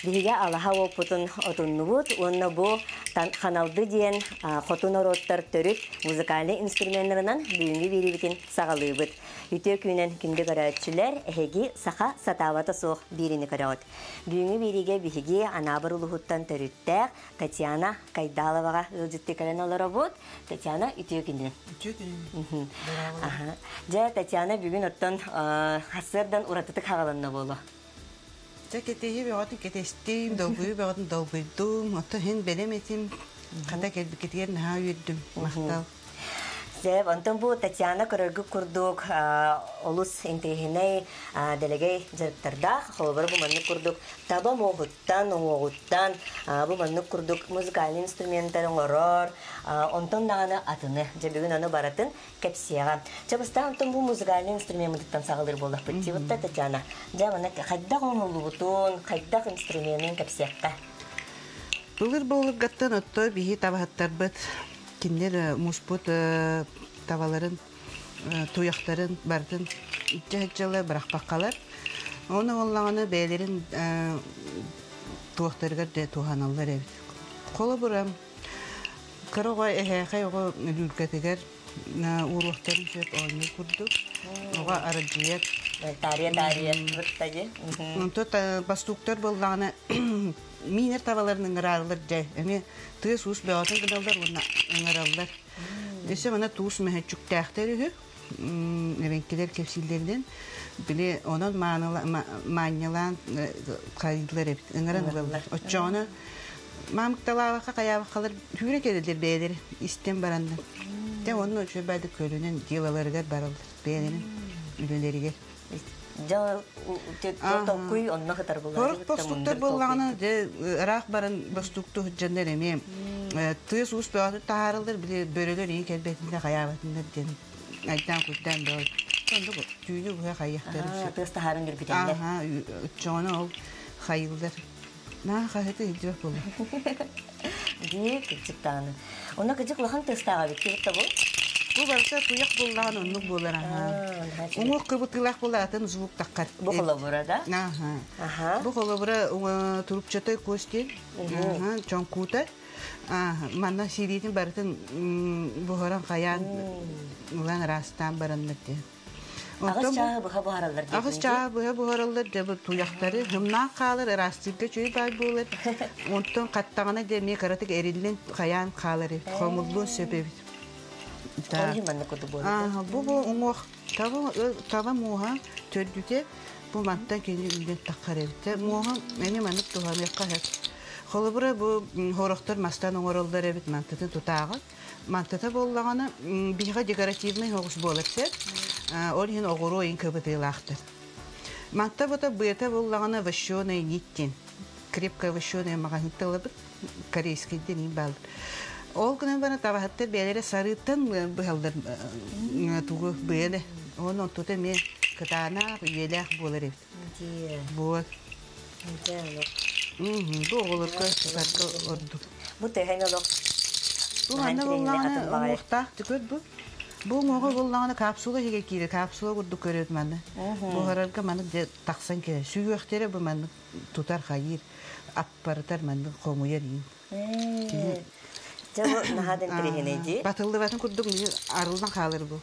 Биһиги алаһа уоппутун отуннубут уонна бу ханалды диэн хоту норуоттар төрүт музыкальнай инструменнарынан бүгүҥҥү биэриибитин саҕалыыбыт. Үтүө күнүнэн күндү көрөөччүлэр, эһиги саха сатаабата суох бииrini көрөҕүт. Бүгүҥҥү биэриигэ биһиги Анаабыр улууһуттан төрүттээх Татьяна Кайдаловаҕа ыалдьыттыы кэлэн олоробут. Татьяна, үтүө күнүнэн. Үтүө күнүнэн. Дьэ, Татьяна бүгүн оттон хасыардан уратытык хаҕаланна буолуо. Дьэ, кэтэһии бөҕөтүн кэтэстим, долгуйуу бөҕөтүн долгуйдум, оттон иһин бэлэм этим. Хата кэлбиккитигэр наһаа үөрдүм. Махтал. Сөп, онтон бу Татьяна көрөргүт курдук олус интэриэһинэй дэлэгэй дьарыктардаах. Холобура бу маннык курдук таба муоһуттан, уҥуоҕуттан бу маннык курдук музыкальный инструменттары оҥорор, онтон даҕаны атыны. Дьэ бүгүн ону барытын кэпсиэҕэ. Чэ, бастаан онтон бу музыкальный инструмеммытыттан саҕалыыр буоллахпыт дии Татьяна. Дьэ, манна хайдах оҥоһуллубутун, хайдах инструменын кэпсиэххэ. Былыр былыргаттан отто биһи табаһыттарбыт кинилэр муспут табаларын туйахтарын барытын иччэ-иччэлэр бырахпаккалар. Оны оллаҕына бэйэлэрин туохтарыгар да туһаналлар эбит. Холобура, кыра оҕо эһээхэй оҕо лүүркэтигэр ууруохтарын сөп оонньуу курдук. Оҕо аралдьыйар. Таарыйа таарыйа быттаги. Онто бастуктар буоллаҕына миинэр табаларын ыҥырааллар дьэ эмиэ тыас уус бөҕөтүн гыналлар уонна ыҥыраллар. Өссө мана туус мөһөччүктээхтэр үһү. Эбэҥкилэр кэпсииллэринэн били онон маанньалаан хайыылар эбит ыҥыран ылаллар. Оччоҕуна маамыкталаабакка хайаабаккалар түүрэ кэлэллэр бэйэлэри истэн бараннар. Дьэ онно үчүгэй көлүнэн дьыалаларыгар бараллар бэйэлэрин үлэлэригэр. Дьэ толкуй онно сытар булар. Сорох бостуктар буоллаҕына дьэ ыраах баран бостукту сылдьаннар эмиэ тыас уус бөҕөтүн таһаараллар били бөрөлөр ийин кэлбэтиннэр хайаабатыннар диэн айдаан куйдаан бөҕө. Оннук түүнү быһа хайыахтарын сөп. Тыас таһааран үргүтэллэр. Аха оччоҕуна ол хайыыллар. Наа хаһыты илдьибэт буолла. Дии кырдьык даҕаны. Онно кырдьык улахан тыастааҕа эбит кибит бу. Бу барыта туйах буоллаҕын оннук буолар аха. Уҥуох кыбытыылаах буолар атын звук таххар. Бу холобура да? Аха. Бу холобура трубчатай кость диэн. Чоҥкуута. Манна сириитин барытын буһаран хайаан ылан ыраастаан бараннар диэн. Аҕыс чааһы быһа буһараллар Аҕыс чааһы быһа буһараллар дьэ бу туйахтары һымнаах хаалар ыраастыырга үчүгэй баар буолар. Онтон хаттаҕына дьэ эмиэ кыратык эриллэн хайаан хаалар эбит, хомуллуон сөп эбит. Бу бу уҥуох таба таба муоһа төрдүтэ бу мантан кини үүнэн таххар эбит. Муоһа эмиэ маннык туһаныахха сөп. Холобура бу хорохтор мастан оҥороллор эбит мантытын тутааҕын. Мантата буоллаҕына, биһиэхэ декоративнай соҕус буолар сөп. Ол иһин оҕуруо иһин кыбытыылаахтар. Манта бута быата буоллаҕына вощеная нить диэн. Крепкая вощеная маҕаһыынтан ылабыт. Корейский диэн иин бааллар. Ол гынан баран табаһыттар бэйэлэрэ сарыыттан быһаллар тугу быаны. Онон онтута эмиэ кытаанах, үйэлээх буолар эбит. Вот. Бу оҕолорго сытарга ордук. Бу төһөн олох Бу манна буоллаҕына уҥуохтаах түкөр бу. Бу уҥуоҕа буоллаҕына капсула иһигэр киирэр, капсула курдук көрөт маны. Буһарарга маны дьэ тахсан кэлэр. Сүһүөхтэрэ бу маннык тутар хайыыр, аппарытар маннык хомуйар иин. Дьэ бу наһаа да интэриэһинэй дии. Батыллыбатын курдук арыллан хаалар бу.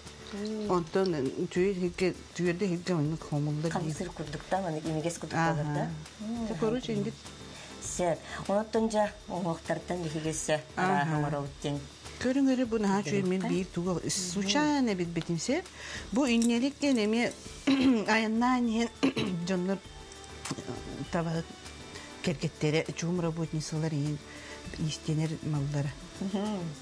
Онтон түүр түөрдэ иһиргэ маннык хомуллар дии. Хамсыр курдуктан, маннык имигэс курдук буолар да. Короче, индит. Сөп. Онтон дьэ уҥуохтартан биһиги өссө арааһы оҥоробут диэн. Көрүҥ бу наһаа үчүгэй мин биир тугу случайно билбитим сөп. Бу инньэлик диэн эмиэ айаннаан иһэн дьоннор табаһыт кэргэттэрэ чуум работницалар иин иистэнэр маллара.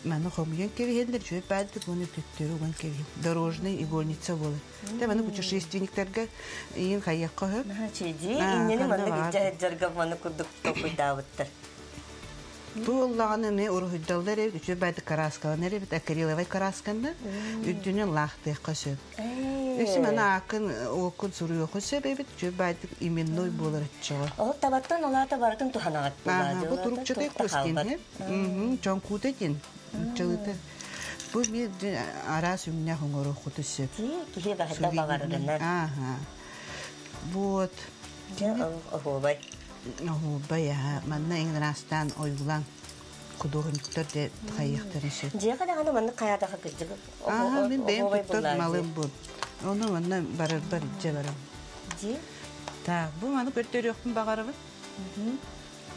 Маны хомуйан кэбиһэллэр, үчүгэй баардык уонна төттөрү уган кэбиһэн. Дорожный игольница буолар. Тэ маны путешественниктарга иин хайыахха сөп. Чэйдии инньэни маннык илдьэ маны курдук толкуйдаабыттар. Бу ыллаҕына эмиэ уруһуйдаллар эбит, үчүгэй баардык карааскаланар эбит, акриловай караасканнар үрдүнэн лаахтыахха сөп. Өссө маны ааккын уоккун суруйуоххун сөп эбит, үчүгэй баайдык именной буолар оччоҕо. Ол табаттан олаата барытын туһанаҕыт буолаа. Бу турукчатай костин, чоҥкуута диэн чалыта. Бу эмиэ араас үҥнээх оҥоруоххуту сөп. Киһи баһыта баҕарарынан. Ааха. Вот. Оһуобай. Оһуобай аһа манна иҥраастаан ойуулаан худуоһунньуктар де хайыахтарын сөп. Дьиэҕэ даҕаны маннык хайаатаха кырдьык Ааһа мин бэйэм оһуобай туттар буллаа малым дии. бу. Ону манна барарбар илдьэ барам. Дии. Так, бу маны көрдөрүөхпүн баҕарабын.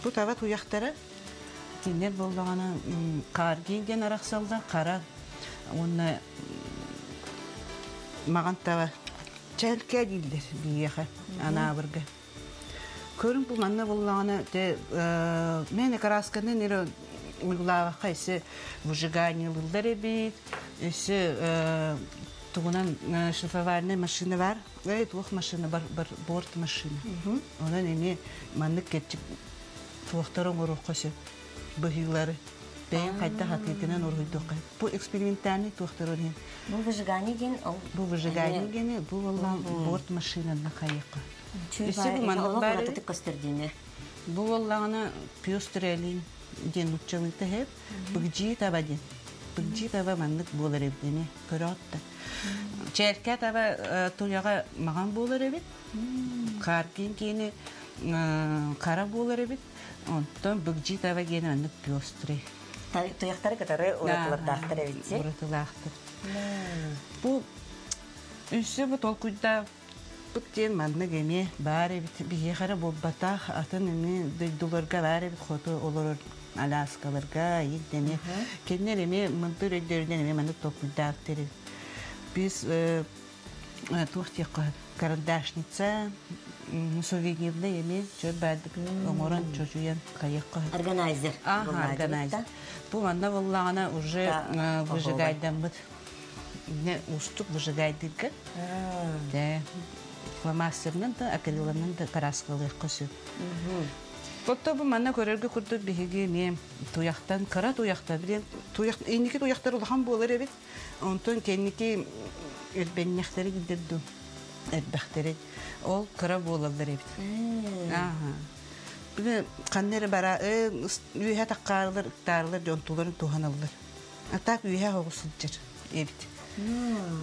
Бу таба туйахтара кинилэр буоллаҕына хааргин диэн арахсаллар, хара уонна маҕан таба чэлкэ дииллэр биһиэхэ анаабырга. Көрүҥ бу манна буоллаҕына те мээнэ красканы нero уйгулаабакка өссө выжиганиелыыллар эбит, өссө тугунан шлифовальная машина бар. Эй, туох машина бар, бар борт машина. Онон эмиэ маннык кэрчик туохтары оҥоруохха сөп быһыылары бэйэҥ хайдах атыытынан уруһуйдуохха бу экспериментальный туохтар иһин Бу выжигание диэн ол бу выжигание диэни бу буоллаан борт машинаны хайыахха өссө бу маннык олох баар уратытык көстөр диэни бу буоллаҕына пестрый диэн нууччалыыта иһэр быгдьии таба диэн быгдьии таба маннык буолар эбит эми көрөөт да чээркэ таба туйаҕа маҕан буолар эбит хааркин киини хара буолар эбит онтон быгдьыы таба диэн маннык пестрый Туйахтары кытары уратылардаахтар эбит уратылаахтар бу өссө бу толкуйдаабыт диэн маннык эмиэ баар эбит биһиэхэ эрэ буолбатах атын эмиэ дойдуларга баар эбит хоту олорор Аляскаларга эмиэ кинилэр эмиэ мындыр өйдөрүнэн эмиэ маннык толкуйдаабыттар эбит биз туох диэххэ карандашница сувенирный эмиэ чөр баардык оҥорон чочуйан хайыахха Органайзер. Ага, органайзер. Бу манна буоллаҕына уже выжигайдаммыт уустук выжигайдыырга дэ фломастерынан да акриланан да краскалыахха сөп. Отто бу манна көрөргө курдук биһиги эмиэ туйахтан кыра туйахтан билен туйах инники туйахтар улахан буолар эбит. Онтон кэнники элбэнньэхтэри гидер ду элбэхтэри ол кыра буолаллар эбит. Ааха. Били ханна эрэ бара үөһэ таккаарылар ыктаарылар дьон туларын туһаналлар. А так үөһэ оҕус сылдьар эбит.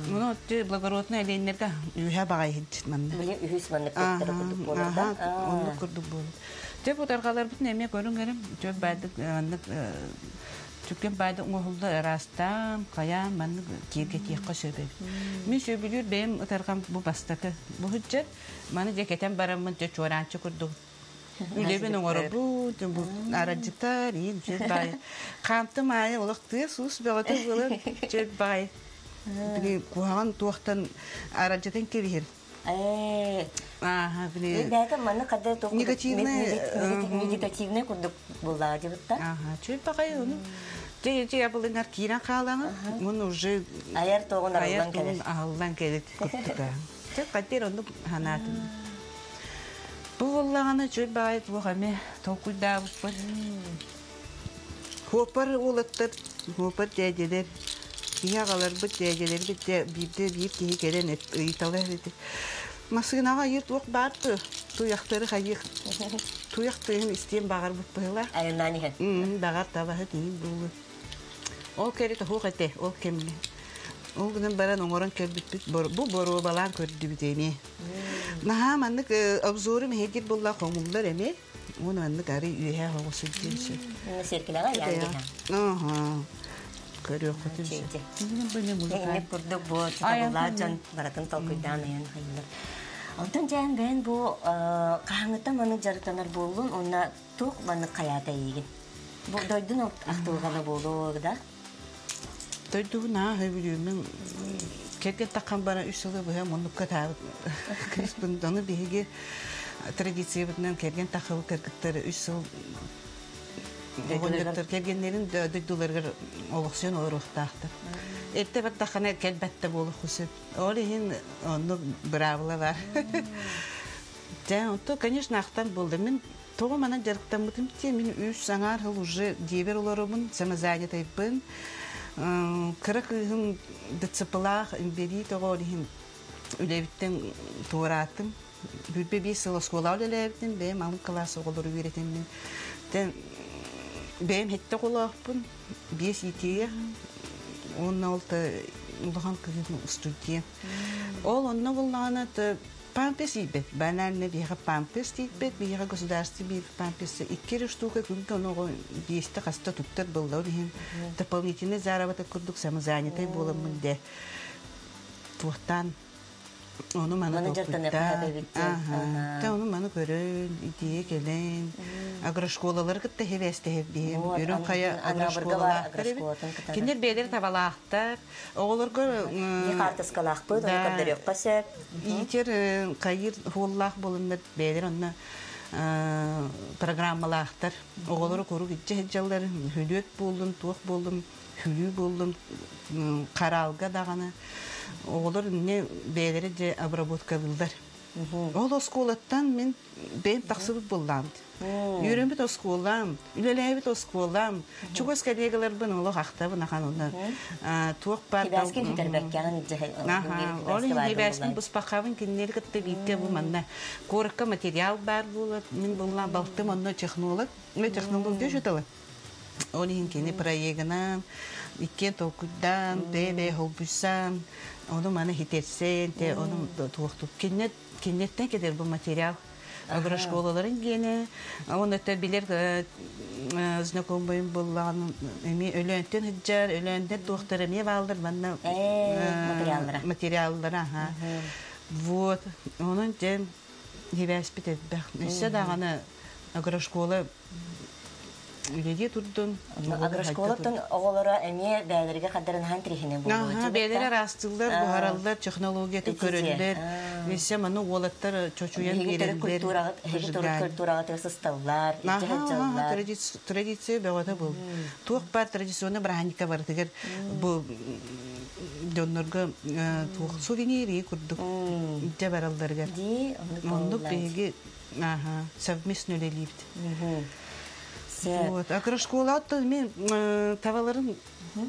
Муну благородный олейнерге үөһэ баҕай сылдьар манна. Били үһүс маннык көттөрө курдук буолар да. Оннук курдук буолар. Дьэ бу даргаларбытын эмиэ көрүҥ эрим. Дьэ баайдык маннык Түккэн баайды оҥоһулла ыраастаан, хайаан маннык киэргэтиэххэ сөп эбит. Мин сөбүлүүр бэйэм ытарҕам бу бастакы. Бу сылдьар, маны дьэ кэтэн бараммын дьэ чуораанчы курдук үлэбин оҥоробут, бу арадьытар, иин чөт баай. Хаамтым аайы олох тыас уус бөҕөтө буолан чөт баай. Били куһаҕан туохтан арадьытан кэбиһэр. Ааха, били Бэйэтэ маннык хадда туох негативный медитативный курдук буллаа дебитта. Ааха, чөт баҕай ону. Дьэ, дьэ ябылыҥар киирэн хаалаҥын, мун уже Айар тоҕун айар арыллан тугун кэлэр. аһыллан кэлит курдука. Чэ, хаттер оннук ханаатын. Бу буоллаҕына чөт баҕай туох эмэ толкуйдаабыппыт. Хуоппар уолаттар, хуоппар дьээдьэлэр, киһи аҕаларбыт дьээдьэлэрбит дьэ биирдэ биир киһи кэлэн ыйыталаһар этэ. Массыынаҕа айыы туох баар дуо? Туйахтары хайыах туйах тыаһын истиэн баҕарбыт быһыылаах. Айаннаан иһэн. Баҕар табаһыт иһин буолуо. Ол кэрит оһуох этэ, ол кэмҥэ. Ол гынан баран оҥорон кэлбиппит бу боруобалаан көрдүбүт эмиэ. Наһаа маннык обзору мэһэйдиир буолла хомуллар эмиэ. Уон маннык арый үөһээ оҕо сылдьыан сөп. Сиэркилэҕэ ыйаан диһэн. Аха. Көрүөххүтүн сөп. Инник курдук бу сатабыллаах дьон барытын толкуйдаан айан хайылар. Онтон дьээн бэйэн бу хаһаҥыттан маннык дьарыктанар буоллун уонна туох маннык хайаата эйигин? Бу дойдун ахтылҕана буолуо да? Дойдубун аа сөбүлүүмүн кэргэн таххан баран үс сылы быһа муннукка таабыт кыыспын ону биһиги традициябытынан кэргэн таххыбыт кыргыттар үс сыл оҕонньоттор кэргэннэрин дойдуларыгар олохсуйан олоруохтаахтар. Эрдэ бардаххына кэлбэттэ буолуохха сөп. Ол иһин оннук быраабыла бар. Дьэ, онто, конечно, ахтан буолла. Мин тоҕо манан дьарыктаммытым тиэ, мин үс аҥаар сыл уже дьиэбэр олоробун, самозанятайбын. Кыра кыыһым ДЦПлаах инбэлиит оҕо ол иһин үлэбиттэн туораатым. Бүрбэ биир сыл оскуолаҕа үлэлээбитим, бэйэм алын кылаас оҕолору үөрэтэммин. Бэйэм хэттэ оҕолоохпун, биэс иитиэх, уонна ол улахан кыыһым студент. Ол онно буллаҕына Памперс тиийбэт. Банально биһиэхэ памперс тиийбэт. Биһиэхэ государство биир памперсы икки эрэ штука күҥҥэ ону биэстэ хаста туттар буолла. Ол иһин дополнительный заработок курдук самозанятай буоламмын дэ туохтаан ону маны толкуйдаан ааһа ону маны көрөн идея кэлэн агрошколалары кытта хебээстэһэбиһим үрүҥ хайа агрошколалаахтар эбит кинилэр бэйэлэрэ табалаахтар Оҕолорго хаартыскалаахпыт, ону көрдөрүөххэ сөп. Иитэр хайыр хуоллаах буоланнар бэйэлэр онно программалаахтар. Оҕолору куруук илдьэ сылдьаллар, хүлүөт буоллун, туох буоллун, хүлүү буоллун, хараалга даҕаны. Оҕолор эмне бэйэлэрэ дьэ обработкалыыллар. Ол оскуолаттан мин бэйэм тахсыбыт буоллаам. Үөрэммит оскуолам, үлэлээбит оскуолам, чугас коллегаларбын олох ахтабын ахан онно туох баар Хибээскин сүтэрбэккэҕин Ол иһин хибээспин буспаххабын кинилэри кытта бииргэ бу манна куоракка материал баар буолар. Мин булла балтым онно технолог, мен технолог дьүталы. Ол иһин кини проегынан иккиэн толкуйдаан, бэйэ-бэйэ холбуйсан, ону маны хитерсен, те ону туохтук киннет киннеттен кедер бу материал агрошколаларын гиэнэ уонна билэр знакомыйым буоллаҕын эмиэ Өлөөнтөн сылдьар Өлөөнтөн туохтар эмиэ бааллар манна материаллара материаллара аха вот онон дьэ хибээспит элбэх өссө даҕаны агрошкола үлэлии турдун. Агрошколаттан оҕолоро эмиэ бэйэлэригэр хаддарынаһан тириһинэ буолуо. Бэйэлэрэ араастыыллар, буһараллар, технологията көрөллөр. Өссө маны уолаттар чочуйан биэрэллэр. Культураҕа сысталлар, Традиция бөҕөтө был. Туох баар традиционный бырааһынньыкка барытыгар бу дьоннорго туох сувенир курдук дьэ баралларыгар. Оннук биһиги совместно үлэлиибит. Вот. Агрошколаттан мен таваларын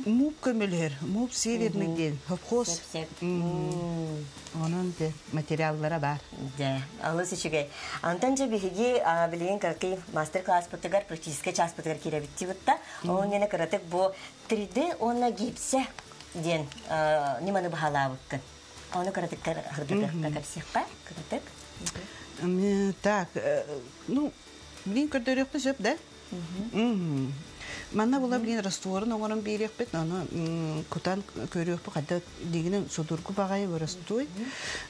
муп көмөлөр, муп северный диэн, совхоз. Онон де материаллара бар. Дьэ, алыс үчүгэй. Антон же биһиги билигин кыракый мастер-класспытыгар, практическай чааспытыгар киирэбиттии бутта. Ол нene кыратык бу 3D уонна гипсе диэн ньыманы баһалаабыккын. Ону кыратыктар хырдатыахха кэпсиэххэ, кыратык. Так, ну, Блин, көрдөрүөхпүт сөп да? Манна була блин растворун оҥорон биэриэхпит, ону кутан көрүөхпүт хайда дигинен судургу баҕайы боростуой.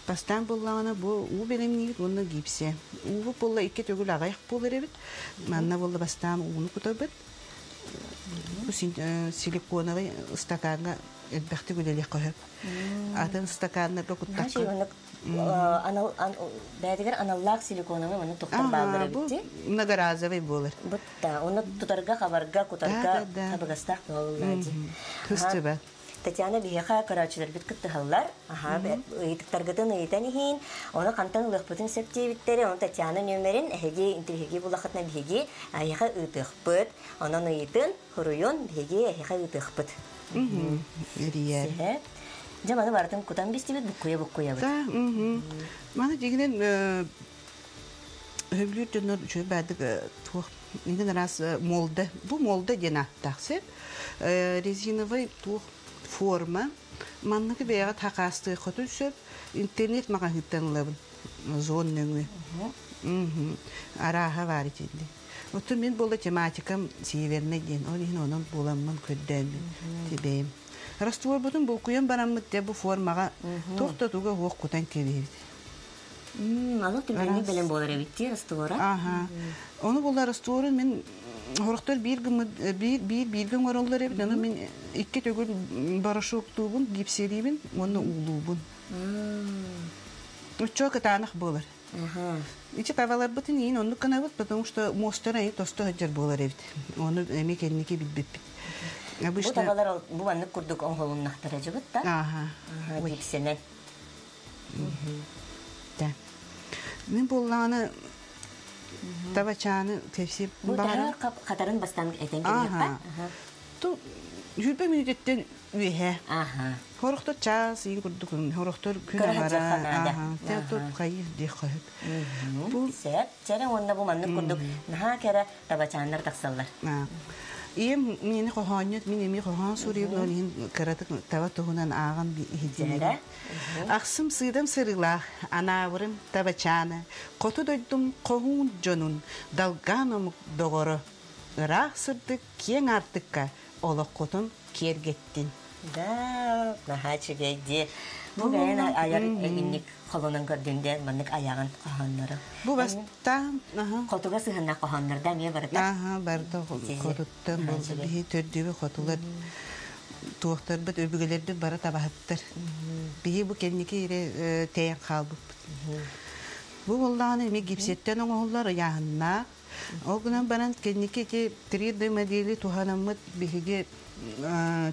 Бастаан буллаҕына бу уу бэлэмниибит уонна гипсе. Уу буолла икки төгүл аҕыйах буолар эбит. Манна буолла бастаан ууну кутабыт. Бу силиконовай ыстакааҥҥа элбэхтик үлэлиэххэ сөп. Атын ыстакааннарга куттахха анал бэйэтигэр аналлаах силиконовый маны туттар бааллар эбит многоразовый буолар. Бутта, оны тутарга, хабарга, кутарга табыгастаах буолаллар дии. Кыстыба. Татьяна биһиэхэ көрөөччүлэрбит кыттыһаллар. Аха, ыйытыктаргытын ыйытан иһин, оны хантан ылыахпытын сөп диэбиттэри, оны Татьяна нүөмэрин эһиги интириһиги булахытына биһиги эһиэхэ ыытыахпыт. Онон ыйытын, хуруйун биһиги эһиэхэ ыытыахпыт. Эрийэр. Дьэ, маны барытын кутан бистибит, буккуйа-буккуйабыт. Да, Маны дьигинэн өһөблүүр дьоннор үчүгэй баардык туох иҥин араас молда бу молда диэн ааттаах сөп резиновый туох форма манныгы бэйэҕэ хакаастыаххытын сөп интернет маҕаһыыттан ылабын зон нөҥүө арааһа баар итинник Оттон мин буолла тематикам северный диэн, ол иһин онон буоламмын көрдөөммүн тибэйим. Растворбутун булкуйан бараммыт дьэ бу формаҕа туох да туга уох кутан кэбиһэбит. Аны түргэнник бэлэм буолар эбит дии раствора. Аха. Ону буолла растворун мин хорохтор биир гыммыт биир биир бииргэ оҥороллор эбит. Ону мин икки төгүл порошоктуубун, гипселиибин уонна уулуубун. Оччо кытаанах буолар. Ити табаларбытын иин оннук гынабыт, потому что муостара ии тосто сылдьар буолар эбит. Ону эмиэ кэнники билбиппит. Бу табалар бу маннык курдук оҥоһулуннахтара дьыбыт да? Ааха. Гипсэнэн. Да. Мин буоллаҕына табачааны кэпсиир Бу таһар хатарын бастан этэн кэбиһиэххэ. Ту жүрбө мүнүүтүттэн үөһэ. Аха. Хорохтор чаас иин курдук, хорохтор күн аҥара. Тут хайыр диэх хөп. Бу сеп, чэрэ уонна бу маннык курдук наһаа кэрэ табачааннар тахсаллар. Ийэм миэнэ хоһоонньут, мин эмиэ хоһоон суруйабын, ол иһин кыратык таба туһунан ааҕан иһитиннэрэ. Ахсым сыыдам сырыылаах, анаабырым табачаана, хоту дойдум хоһуун дьонун, далгаан омук доҕоро, ыраах сырдык киэҥ аартыкка олоххутун киэргэттин. Да, наһаа үчүгэй дии. Бу бэйэн айар инник холонон көрдүн диэн маннык айаҕын хоһооннору. Бу бастаан хотуга сыһынна хоһооннорда эмиэ барыта. Аха, барыта хотуттан буолла. Биһи төрдүбү хотулар туохтарбыт өбүгэлэрбит бары табаһыттар. Биһи бу кэнники ире тэйэн хаалбыппыт. Бу буоллаҕына эмиэ гипсеттен оҥоһуллар ыйааһыннаах. Ол гынан баран кэнники ити 3D модели туһанаммыт биһиги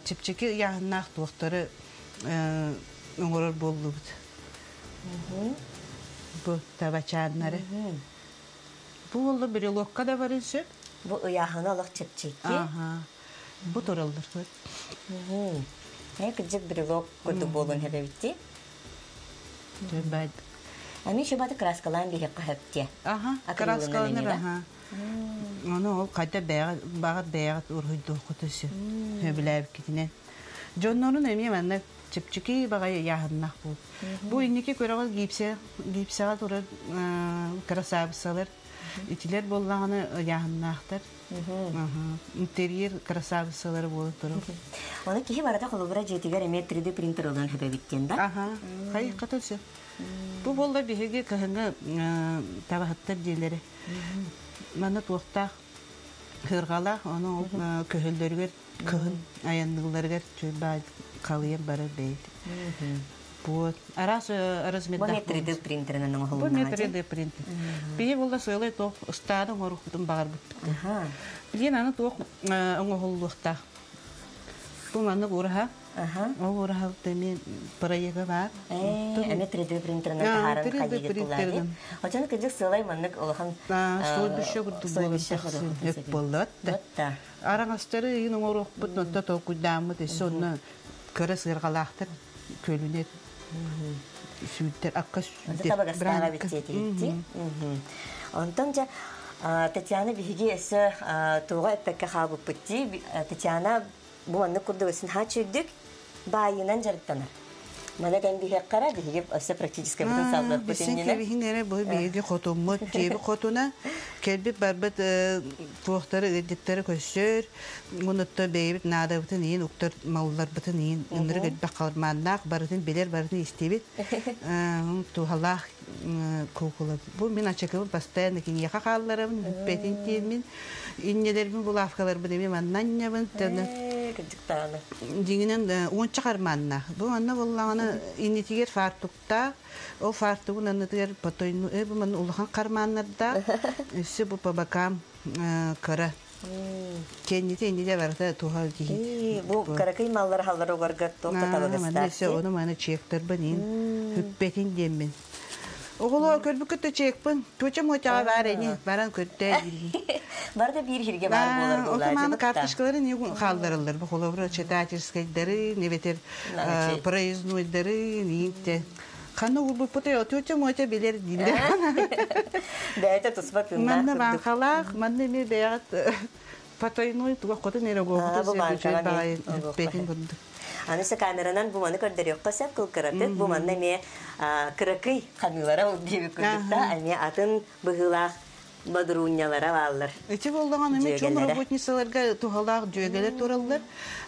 чэпчэки ыйааһыннаах туохтары оҥорор буоллубут. Бу табачааннары. Бу буолла брелокка да барын сөп. Бу ыйааһына олох чэпчэки. Аха. Бу тураллар. Э кыдьык брелок курдук буолуон хэбэбитти. Бад. Ами шыбаты краскалаан биһиэххэ хөптиэ. Аха, краскаланыр аха. Ону ол хайда бэйэҕит баҕар бэйэҕит уруһуйдуоххут өссө сөбүлээбиккитинэн. Дьоннорун эмиэ манна чэпчэки баҕайы ыйааһыннаах буол. Бу инники көрөҕүт гипсэ гипсэҕэ турар красавицалар итилэр буоллаҕына ыйааһыннаахтар. Интерьер красавицалары буола турар. Оны киһи барыта холобура дьиэтигэр эмиэ 3D принтер ылан хөбөбүттен да? Аха, хайыкката сөп. Бу буолла биһиги кыһыҥҥы табаһыттар дьиэлэрэ. Манна туохтаах кыырҕалаах, ону көһөллөрүгэр кыһын айанныылларыгар баай халыйан барар бэйэтэ. Вот. Араас размердаах. Бу 3D принтеринэн оҥоһулуннаҕа. Бу 3D принтер. Биһи буолла сыалай туох ыстаада оҥоруохпутун баҕарбыппыт. Билигин аны туох оҥоһуллуохтаах. Бу маннык ураһа. Ол ураһа эмиэ проега баар. Эмиэ 3D принтеринэн таһааран хайыгыт буллари. Очон кыдьык сыалай маннык улахан стойбище курдук буоллар. Да. Араҥастары ыйын оҥоруохпут, онто толкуйдааммыт, өссө онно кыра сыарҕалаахтар көлүнэр сүүрдэр, акка сүүрдэр. Табыгастааҕа битиэтигитти. Онтон дьэ Татьяна биһиги өссө туоҕа эппэккэ хаалбыппыт дии. Татьяна бу маннык курдук өссө хаачыйдык баайынан дьарыктанар. Маны кэн биһиэххэ биһиги өссө практическайбытын салгыахпыт иннинэ. Кэбиһин эрэ бу биһиги хотуммут, дьиэби хотуна кэлбит барбыт туохтары ыалдьыттары көрсөр, онуттан бэйэбит наадабытын иин уктар малларбытын иин ынырык элбэх халмааннаах барытын билэр, барытын истибит туһалаах куукула. Бу мин ачыкыбын постоянно киниэхэ хаалларабын, бүппэтин тиэммин, инньэлэрбин булавкаларбын эмиэ манна анньабын. Кырдьыктааны. Дьиҥинэн уонча хармааннаах. Бу манна буоллаҕына иннитигэр фартуктаах, ол фартугун аннытыгар потойну бу манна улахан хармааннардаах, өссө бу по бокам кыра. Кэннити иннитэ барыта туһа киһи. Бу кыракый маллар халлар угарга туох да табыгастаах. Өссө ону маны чектарбын ин хүппэтин диэммин. Оҕолор көрбүккүт да чекпын. Туоча муочаҕа баар эни баран көрдөө. Барда биир хирге баар буолар буолаа. Отоманы карточкалары не хааллараллар. Бу холобура читательскайдары, неветер проезднойдары, нинте. Ханна урбуппутай отуоча муоча билер дииллэр. Бэйэтэ туспа тыыннаах. Манна баанхалаах, манна эмиэ бэйэҕит потайной туга хотун эрэ бу баҕайы курдук. Аны се камеранан бу маны көрдөрүөххэ сөп кыл кыратык бу манна эмиэ кыракый ханыылара ол диэбит курдук да эмиэ атын быһыылаах бодуруунньалара бааллар. Ити боллаҕан эмиэ чом работницаларга туһалаах дьүөгэлэр тураллар.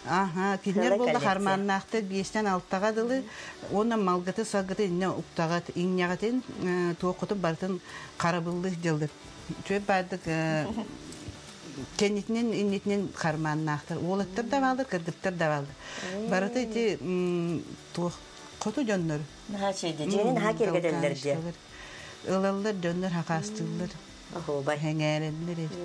Аха, кинилэр болла хармааннаахтар биэстэн алтаҕа дылы уонна малгаты салгаты инне уктаҕат иҥнэҕитин туоххутун барытын харабыллыы дьыллыр. Үчүгэй баардык кэннитинэн иннитинэн хармааннаахтар. Уолаттар да бааллар, кыргыттар да бааллар. Барыта ити туох хоту дьоннор. Наһаа чүйдü. Дьиэни наһаа киэргэтэллэр диэ. Ылаллар дьоннор хакаастыыллар. Оһуобай. Хэҥээрэллэр эбит.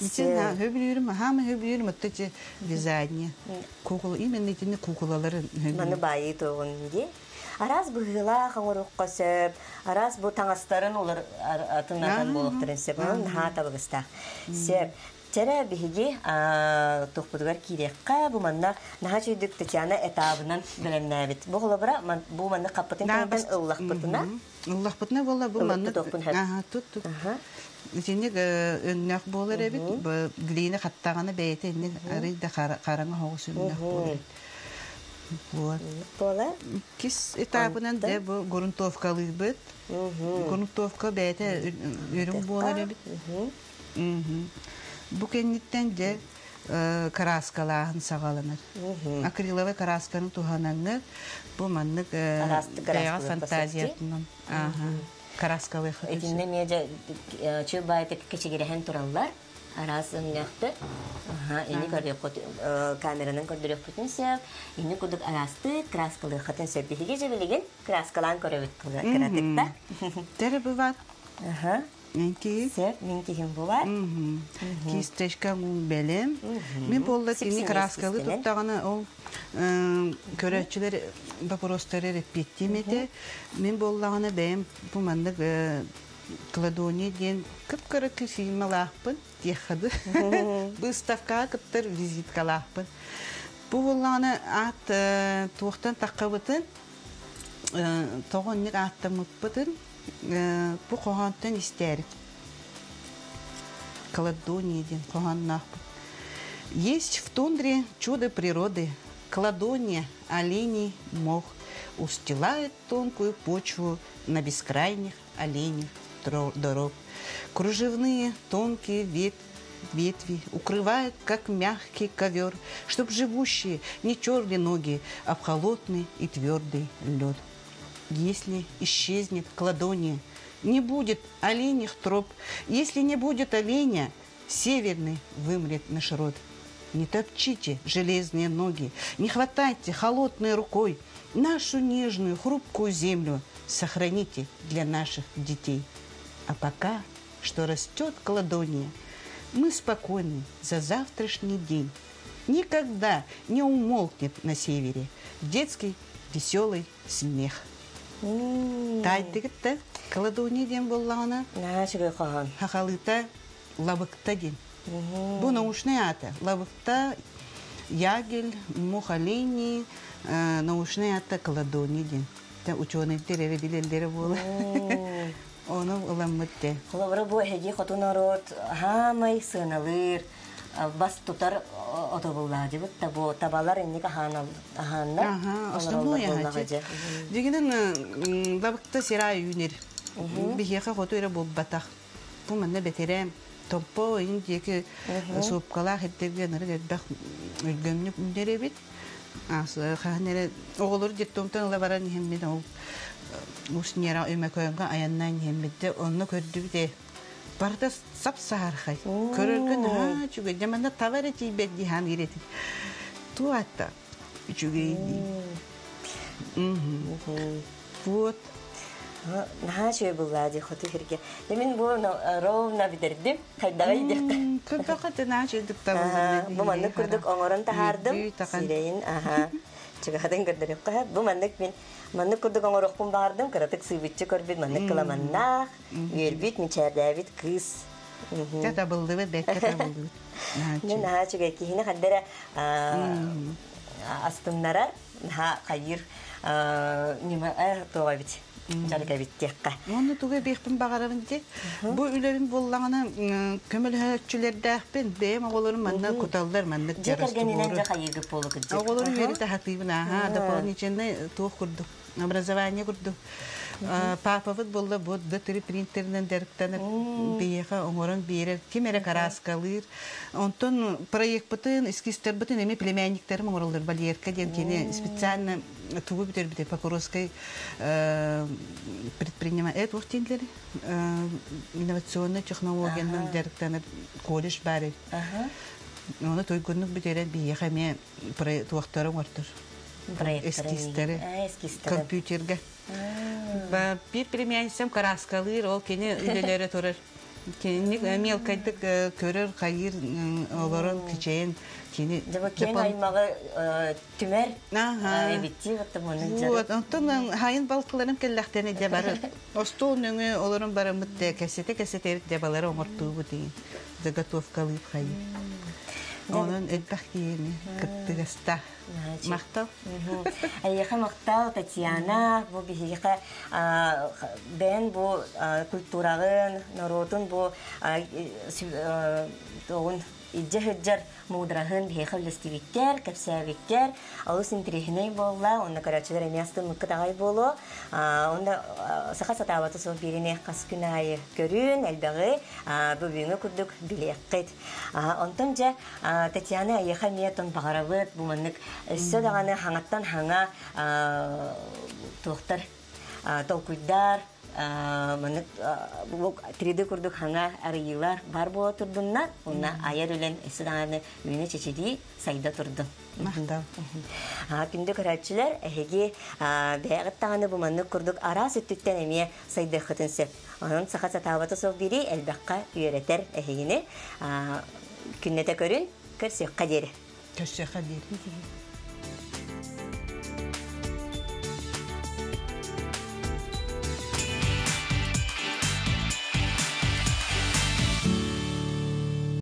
Итин хөбүлүүрүм, хаама хөбүлүүрүм отто чи вязание. Кукула, именно итини кукулалары Маны баайыы туоҕун дии. Араас быһыылаах оҥоруохха сөп, араас бу таҥастарын улар атын атын буолуохтарын сөп. Онон наһаа табыгастаах. Сөп. Чэрэ биһиги туохпутугар киириэххэ, бу манна наһаа чүйдүк Татьяна этабынан бэлэмнээбит. Бу холобура бу манна хаппытын кэнниттэн ыллахпытына ыллахпытына буолла бу манна Аха тут тут. Итинник өҥнөөх буолар эбит. Глина хаттаҕына бэйэтэ инник арый да хараҥа соҕус өҥнөөх буолар эбит. Вот. Буолар. Иккис этабынан дьэ бу грунтовкалыыбыт. Грунтовка бэйэтэ үрүҥ буолар эбит. Бу кэнниттэн дьэ кырааскалааһын саҕаланар. Акриловай кыраасканы туһанаҥҥыт бу маннык бэйэҕэ фантазиятынан кырааскалыахха. Итиннэ эмиэ дьэ чү баайтык кэчигирэһэн тураллар. Араас өҥнөөхтөр. Ини көрүөххүт камеранан көрдөрүөхпүтүн сөп. Ини курдук араастык кырааскалыаххытын сөп. Биһиги дьэ билигин кырааскалаан көрөбүт кыратыкта. Тере быват. Мин киһи. Сөп, мин киһим бувар. Кисточка бэлэм. Мин буолла кини краскалы туттаҕына ол көрөөччүлэр вопростары реппиэттиим этэ. Мин буоллаҕына бэйэм бу маннык Кладония диэн кып-кыра фильмалаахпын диэххэ Выставкаҕа кыттар визиткалаахпын. Бу буоллаҕына аат туохтан таххабытын тоҕо оннук ааттаммыппытын бу хоһоонтон истээрик. Кладония диэн хоһоонноохпут. Есть в тундре чудо природы, кладония, оленей мох, устилает тонкую почву на бескрайних оленях дорог. Кружевные тонкие ветви укрывают, как мягкий ковер, чтоб живущие не терли ноги об холодный и твердый лед. Если исчезнет кладония, не будет оленьих троп. Если не будет оленя, северный вымрет наш род. Не топчите железные ноги, не хватайте холодной рукой нашу нежную, хрупкую землю сохраните для наших детей. А пока, что растет кладония, мы спокойны за завтрашний день. Никогда не умолкнет на севере детский веселый смех. Таайдыгытта кладония диэн буоллаҕына Наһаа үчүгэй хоһоон. Хахалыыта лабыкта диэн. Бу научный аата. Лабыкта ягель, мухолиний, научный аата кладония диэн. Ученыйдар эрэ билэллэрэ буола. Ону ыламмыт де. Холобура бу эһиги хоту норуот хаамай сыаналыыр, бас тутар отобуллаадьыбыт да бу табалар инник аһааннар. Аха, основной аһаачы. Дигинен лабыкта сирай үүнер. Биһиэхэ хоту эрэ буолбатах. Бу манна бэтэрээн томпо ин диэки суопкалаах ирдэргэ нары элбэх өлгөмнүк үүнэр эбит. Хаһан эрэ оҕолор детдомтан ыла баран иһэммит ол Уус Ньара Өймөкөөҥҥө айаннаан иһэммит онно көрдүбүт ээ барыта сап-саһархай көрөргө наһаа үчүгэй дьэ манна таба эрэ тиийбэт дии хаан иирэтин туох аатта үчүгэй дии вот Наһаа үчүгэй буллаа дии хоту сиргэ. Мин бу ровно бүтэрдим. Хайдаҕай диэхтэ. Көрдөххө наһаа үчүгэйдик табыллар. Бу маннык курдук оҥорон таһаардым. Сирэйин аха. Чугаһатын көрдөрүөххэ. Бу маннык мин маннык курдук оҥоруохпун баҕардым. Кыратык сыыбыччы көрбүт маннык кыламаннаах, үөрбүт, мичээрдээбит кыыс. Дьэ табыллыбыт, бэккэ табыллыбыт. Мин наһаа үчүгэй киһини ханна эрэ астыннарар, наһаа хайыыр ньыма туох эбит дьарык эбит диэххэ. Уонна тугу эбиэхпин баҕарабын дии. Бу үлэбин буоллаҕына көмөлөһөөччүлэрдээхпин. Бэйэм оҕолорум манна куталлар, маннык Дьиэ кэргэнинэн дьэ хайыыгыт буолугут дьэ. Оҕолорум үөрэтэ сатыыбын ааха, дополнительный туох курдук, образование курдук. Папабыт буолла бу д3 принтеринэн дьарыктанар, биһиэхэ оҥорон биэрэр, ким эрэ карааскалыыр. Онтон проекпытын, эскизтэрбитин эмиэ племянниктарым оҥороллор. Валерка диэн кини специально тугу бүтэрбитэ Покровскай предприниматель туох дииллэр инновационнай технологиянан дьарыктанар колледж баар эбит. Ону туйгуннук бүтэрэн биһиэхэ эмиэ туохтары оҥортор. Эскизтэри. Компьютерга. Биир племянницам карааскалыыр, ол кини үлэлэрэ турар. Кинини мелкайдык көрөр, хайыыр, олорон кичэйэн кини Дьэ киэҥ аймаҕы түмэр эбиттии кытта мунун Вот, онтон хайын балтыларым кэллэхтэринэ дьэ бары остуол нөҥүө олорон бараммыт кэсэтэ кэсэтэ дьэ балары оҥортуубут заготовкалыып хайы. Онон элбэх киһини кыттыгаста. Махтал. Эйиэхэ махтал, Татьяна, бу биһиэхэ бэйэн бу культураҕын, норуотун бу тоҕун илдьэ сылдьар муудараһын биһиэхэ үллэстибиккэр, кэпсээбиккэр олус интэриэһинэй буолла. Онно көрөөччүлэр эмиэ астыммыккыт аҕай буолуо. Онно саха сатаабата суох биирине хас күн аайы көрүүн, элбэҕи бүгүҥҥү курдук билиэххит. Онтон дьэ Татьяна эйиэхэ эмиэ тон баҕарабыт бу маннык өссө даҕаны хаҥаттан хаҥа туохтар толкуйдар маннык 3D курдук хаҥа арыйыылар бар буола турдуннар уонна айар үлэн өссө даҕаны үүнэ чэчирии сайда турдун. Махтал. Күндү көрөөччүлэр, эһиги бэйэҕит даҕаны бу маннык курдук араас өттүттэн эмиэ сайдыаххытын сөп. Онон саха сатаабата суох биэрии элбэххэ үөрэтэр эһигини. Күннэтэ көрүн, көрсүөххэ диэри. Көрсүөххэ диэри.